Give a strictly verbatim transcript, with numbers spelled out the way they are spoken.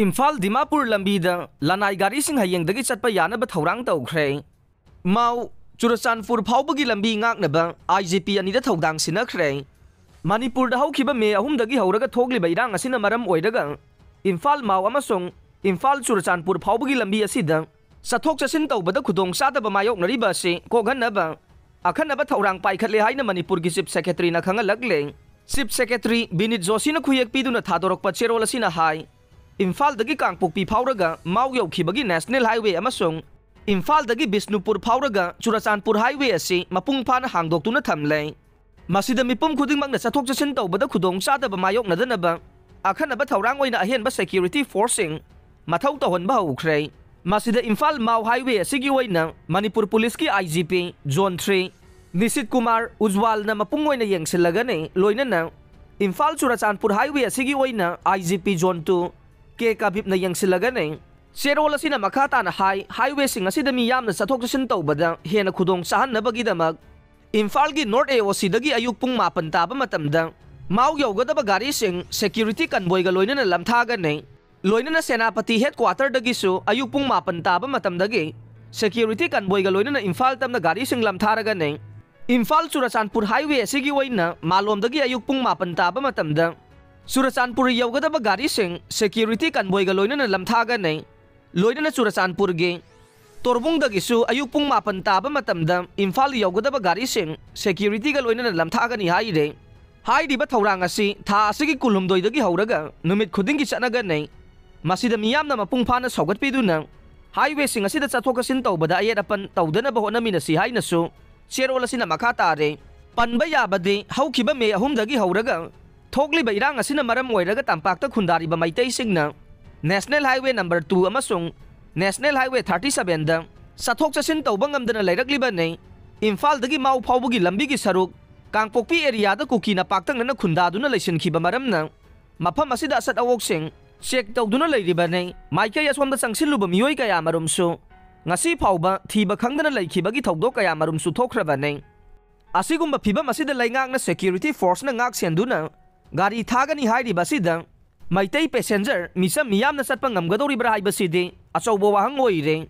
ꯏꯝꯐꯥꯜ ꯗꯤꯃꯥꯄꯨꯔ ꯂꯝꯕꯤꯗ ꯂꯅꯥꯏ ꯒꯥꯔꯤꯁꯤꯡ ꯍꯌꯦꯡꯗꯒꯤ ꯆꯠꯄ ꯌꯥꯅꯕ ꯊꯧꯔꯥꯡ ꯇꯧꯈ꯭ꯔꯦ꯫ ꯃꯥꯎ ꯆꯨꯔꯆꯥꯟꯄꯨꯔ ꯐꯥꯎꯕꯒꯤ ꯂꯝꯕꯤ ꯉꯥꯛꯅꯕ ꯑꯥꯏ ꯖꯤ ꯄꯤ ꯑꯅꯤꯗ ꯊꯧꯗꯥꯡ ꯁꯤꯟꯅꯈ꯭ꯔꯦ꯫ ꯃꯅꯤꯄꯨꯔꯗ ꯍꯧꯈꯤꯕ ꯃꯦ ꯑꯍꯨꯝꯗꯒꯤ ꯍꯧꯔꯒ ꯊꯣꯛꯂꯤꯕ ꯏꯔꯥꯡ ꯑꯁꯤꯅ ꯃꯔꯝ ꯑꯣꯏꯔꯒ ꯏꯝꯐꯥꯜ ꯃꯥꯎ ꯑꯃꯁꯨꯡ ꯏꯝꯐꯥꯜ ꯆꯨꯔꯆꯥꯟꯄꯨꯔ ꯐꯥꯎꯕꯒꯤ ꯂꯝꯕꯤ ꯑꯁꯤꯗ ꯆꯠꯊꯣꯛ ꯆꯠꯁꯤꯟ ꯇꯧꯕꯗ ꯈꯨꯗꯣꯡꯆꯥꯗꯕ ꯃꯥꯌꯣꯛꯅꯔꯤꯕ ꯑꯁꯤ ꯀꯣꯛꯍꯟꯅꯕ ꯑꯈꯟꯅꯕ ꯊꯧꯔꯥꯡ ꯄꯥꯏꯈꯠꯂꯦ ꯍꯥꯏꯅ ꯃꯅꯤꯄꯨꯔꯒꯤ ꯆꯤꯐ ꯁꯦꯀ꯭ꯔꯦꯇꯔꯤꯅ ꯈꯪꯍꯜꯂꯛꯂꯦ꯫ ꯆꯤꯐ ꯁꯦꯀ꯭ꯔꯦꯇꯔꯤ ꯕꯤꯅꯤꯠ ꯖꯣꯁꯤꯅ ꯈꯨꯌꯦꯛ ꯄꯤꯗꯨꯅ ꯊꯥꯗꯣꯔꯛꯄ ꯆꯦꯔꯣꯜ ꯑꯁꯤꯅ ꯍꯥꯏ, ꯏꯝꯐꯥꯜꯗꯒꯤ ꯀꯥꯡꯄꯣꯛꯄꯤ ꯐꯥꯎꯔꯒ ꯃꯥꯎ ꯌꯧꯈꯤꯕꯒꯤ ꯅꯦꯁꯅꯦꯜ ꯍꯥꯏꯋꯦ ꯑꯃꯁꯨꯡ ꯏꯝꯐꯥꯜꯗꯒꯤ ꯕꯤꯁꯅꯨꯄꯨꯔ ꯐꯥꯎꯔꯒ ꯆꯨꯔꯆꯥꯟꯄꯨꯔ ꯍꯥꯏꯋꯦ ꯑꯁꯤ ꯃꯄꯨꯡ ꯐꯥꯅ ꯍꯥꯡꯗꯣꯛꯇꯨꯅ ꯊꯝꯂꯦ꯫ ꯃꯁꯤꯗ ꯃꯤꯄꯨꯝ ꯈꯨꯗꯤꯡꯃꯛꯅ ꯆꯠꯊꯣꯛ ꯆꯠꯁꯤꯟ ꯇꯧꯕꯗ ꯈꯨꯗꯣꯡꯆꯥꯗꯕ ꯃꯥꯌꯣꯛꯅꯗꯅꯕ ꯑꯈꯟꯅꯕ ꯊꯧꯔꯥꯡ ꯑꯣꯏꯅ ꯑꯍꯦꯟꯕ ꯁꯦꯀ꯭ꯌꯨꯔꯤꯇꯤ ꯐꯣꯔꯁꯁꯤꯡ ꯃꯊꯧ ꯇꯧꯍꯟꯕ ꯍꯧꯈ꯭ꯔꯦ꯫ ꯃꯁꯤꯗ ꯏꯝꯐꯥꯜ ꯃꯥꯎ ꯍꯥꯏꯋꯦ ꯑꯁꯤꯒꯤ ꯑꯣꯏꯅ ꯃꯅꯤꯄꯨꯔ ꯄꯨꯂꯤꯁꯀꯤ I G P zone three Nishit Kumar ꯎꯖꯋꯥꯜꯅ ꯃꯄꯨꯡ ꯑꯣꯏꯅ ꯌꯦꯡꯁꯤꯜꯂꯒꯅꯤ, ꯂꯣꯏꯅꯅ ꯏꯝꯐꯥꯜ ꯆꯨꯔꯆꯥꯟꯄꯨꯔ ꯍꯥꯏꯋꯦ ꯑꯁꯤꯒꯤ ꯑꯣꯏꯅ I G P zone two K ꯀꯕꯤꯞꯅ ꯌꯦꯡꯁꯤꯜꯂꯒꯅꯤ꯫ ꯆꯦꯔꯣꯜ ꯑꯁꯤꯅ ꯃꯈꯥ ꯇꯥꯅ ꯍꯥꯏ, ꯍꯥꯏꯋꯦꯁꯤꯡ ꯑꯁꯤꯗ ꯃꯤ ꯌꯥꯝꯅ ꯆꯠꯊꯣꯛ ꯆꯠꯁꯤꯟ ꯇꯧꯕꯗ ꯍꯦꯟꯅ ꯈꯨꯗꯣꯡ ꯆꯥꯍꯟꯅꯕꯒꯤꯗꯃꯛ ꯏꯝꯐꯥꯜꯒꯤ ꯅꯣꯔꯠ ꯑꯦ ꯑꯣ ꯁꯤꯗꯒꯤ ꯑꯌꯨꯛ ꯄꯨꯡ ꯃꯥꯄꯟ ꯇꯥꯕ ꯃꯇꯝꯗ ꯃꯥꯎ ꯌꯧꯒꯗꯕ ꯒꯥꯔꯤꯁꯤꯡ ꯁꯦꯀ꯭ꯌꯨꯔꯤꯇꯤ ꯀꯟꯕꯣꯏꯒ ꯂꯣꯏꯅꯅ ꯂꯝꯊꯥꯒꯅꯤ꯫ ꯂꯣꯏꯅꯅ ꯁꯦꯅꯥꯄꯇꯤ ꯍꯦꯗꯀ꯭ꯋꯥꯇꯔꯗꯒꯤꯁꯨ ꯑꯌꯨꯛ ꯄꯨꯡ ꯃꯥꯄꯟ ꯇꯥꯕ ꯃꯇꯝꯗꯒꯤ ꯁꯦꯀ꯭ꯌꯨꯔꯤꯇꯤ ꯀꯟꯕꯣꯏꯒ ꯂꯣꯏꯅꯅ ꯏꯝꯐꯥꯜ ꯇꯝꯅ ꯒꯥꯔꯤꯁꯤꯡ ꯂꯝꯊꯥꯔꯒꯅꯤ꯫ ꯏꯝꯐꯥꯜ ꯆꯨꯔꯆꯥꯟꯄꯨꯔ ꯍꯥꯏꯋꯦ ꯑꯁꯤꯒꯤ ꯑꯣꯏꯅ ꯃꯥꯂꯣꯝꯗꯒꯤ ꯑꯌꯨꯛ ꯄꯨꯡ ꯃꯥꯄꯟ ꯇꯥꯕ ꯃꯇꯝꯗ ꯆꯨꯔꯆꯥꯟꯄꯨꯔ ꯌꯧꯒꯗꯕ ꯒꯥꯔꯤꯁꯤꯡ ꯁꯦꯀ꯭ꯌꯨꯔꯤꯇꯤ ꯀꯟꯕꯣꯏꯒ ꯂꯣꯏꯅꯅ ꯂꯝꯊꯥꯒꯅꯤ꯫ ꯂꯣꯏꯅꯅ ꯆꯨꯔꯆꯥꯟꯄꯨꯔꯒꯤ ꯇꯣꯔꯕꯨꯡꯗꯒꯤꯁꯨ ꯑꯌꯨꯛ ꯄꯨꯡ ꯃꯥꯄꯟ ꯇꯥꯕ ꯃꯇꯝꯗ ꯏꯝꯐꯥꯜ ꯌꯧꯒꯗꯕ ꯒꯥꯔꯤꯁꯤꯡ ꯁꯦꯀ꯭ꯌꯨꯔꯤꯇꯤꯒ ꯂꯣꯏꯅꯅ ꯂꯝꯊꯥꯒꯅꯤ ꯍꯥꯏꯔꯦ꯫ ꯍꯥꯏꯔꯤꯕ ꯊꯧꯔꯥꯡ ꯑꯁꯤ ꯊꯥ ꯑꯁꯤꯒꯤ ꯀꯨꯟꯍꯨꯝꯗꯣꯏꯗꯒꯤ ꯍꯧꯔꯒ ꯅꯨꯃꯤꯠ ꯈꯨꯗꯤꯡꯒꯤ ꯆꯠꯅꯒꯅꯤ꯫ ꯃꯁꯤꯗ ꯃꯤꯌꯥꯝꯅ ꯃꯄꯨꯡ ꯐꯥꯅ ꯁꯧꯒꯠꯄꯤꯗꯨꯅ ꯍꯥꯏꯋꯦꯁꯤꯡ ꯑꯁꯤꯗ ꯆꯠꯊꯣꯛ ꯆꯠꯁꯤꯟ ꯇꯧꯕꯗ ꯑꯌꯦꯠ ꯑꯄꯟ ꯇꯧꯗꯅꯕ ꯍꯣꯠꯅꯃꯤꯟꯅꯁꯤ ꯍꯥꯏꯅꯁꯨ ꯆꯦꯔꯣꯜ ꯑꯁꯤꯅ ꯃꯈꯥ ꯇꯥꯔꯦ꯫ ꯄꯟꯕ ꯌꯥꯕꯗꯤ, ꯍꯧꯈꯤꯕ ꯃꯦ ꯑꯍꯨꯝꯗꯒꯤ ꯍꯧꯔꯒ ꯊꯣꯛꯂꯤꯕ ꯏꯔꯥꯡ ꯑꯁꯤꯅ ꯃꯔꯝ ꯑꯣꯏꯔꯒ ꯇꯝꯄꯥꯛꯇ ꯈꯨꯟꯗꯥꯔꯤꯕ ꯃꯩꯇꯩꯁꯤꯡꯅ ꯅꯦꯁꯅꯦꯜ ꯍꯥꯏꯋꯦ ꯅꯝꯕꯔ ꯇꯨ ꯑꯃꯁꯨꯡ ꯅꯦꯁꯅꯦꯜ ꯍꯥꯏꯋꯦ ꯊꯥꯔꯇꯤ ꯁꯚꯦꯟꯗ ꯆꯠꯊꯣꯛ ꯆꯠꯁꯤꯟ ꯇꯧꯕ ꯉꯝꯗꯅ ꯂꯩꯔꯛꯂꯤꯕꯅꯤ꯫ ꯏꯝꯐꯥꯜꯗꯒꯤ ꯃꯥꯎ ꯐꯥꯎꯕꯒꯤ ꯂꯝꯕꯤꯒꯤ ꯁꯔꯨꯛ ꯀꯥꯡꯄꯣꯛꯄꯤ ꯑꯦꯔꯤꯌꯥꯗ ꯀꯨꯀꯤꯅ ꯄꯥꯛꯇꯛꯅꯅ ꯈꯨꯟꯗꯥꯗꯨꯅ ꯂꯩꯁꯤꯟꯈꯤꯕ ꯃꯔꯝꯅ ꯃꯐꯝ ꯑꯁꯤꯗ ꯑꯁꯠ ꯑꯋꯣꯛꯁꯤꯡ ꯆꯦꯛ ꯇꯧꯗꯨꯅ ꯂꯩꯔꯤꯕꯅꯤ꯫ ꯃꯥꯏꯀꯩ ꯑꯁꯣꯝꯗ ꯆꯪꯁꯤꯜꯂꯨꯕ ꯃꯤꯑꯣꯏ ꯀꯌꯥꯃꯔꯨꯝꯁꯨ ꯉꯁꯤ ꯐꯥꯎꯕ ꯊꯤꯕ ꯈꯪꯗꯅ ꯂꯩꯈꯤꯕꯒꯤ ꯊꯧꯗꯣꯛ ꯀꯌꯥꯃꯔꯨꯝꯁꯨ ꯊꯣꯛꯈ꯭ꯔꯕꯅꯤ꯫ ꯑꯁꯤꯒꯨꯝꯕ ꯐꯤꯚꯝ ꯑꯁꯤꯗ ꯂꯩꯉꯥꯛꯅ ꯁꯦꯀ꯭ꯌꯨꯔꯤꯇꯤ ꯐꯣꯔꯁꯅ ꯉꯥꯛ ꯁꯦꯟꯗꯨꯅ ꯒꯥꯔꯤ ꯊꯥꯒꯅꯤ ꯍꯥꯏꯔꯤꯕ ꯑꯁꯤꯗ ꯃꯩꯇꯩ ꯄꯦꯁꯦꯟꯖꯔ ꯃꯤꯆꯝ ꯃꯤꯌꯥꯝꯅ ꯆꯠꯄ ꯉꯝꯒꯗꯧꯔꯤꯕ꯭ꯔꯥ ꯍꯥꯏꯕꯁꯤꯗꯤ ꯑꯆꯧꯕ ꯋꯥꯍꯪ ꯑꯣꯏꯔꯦ꯫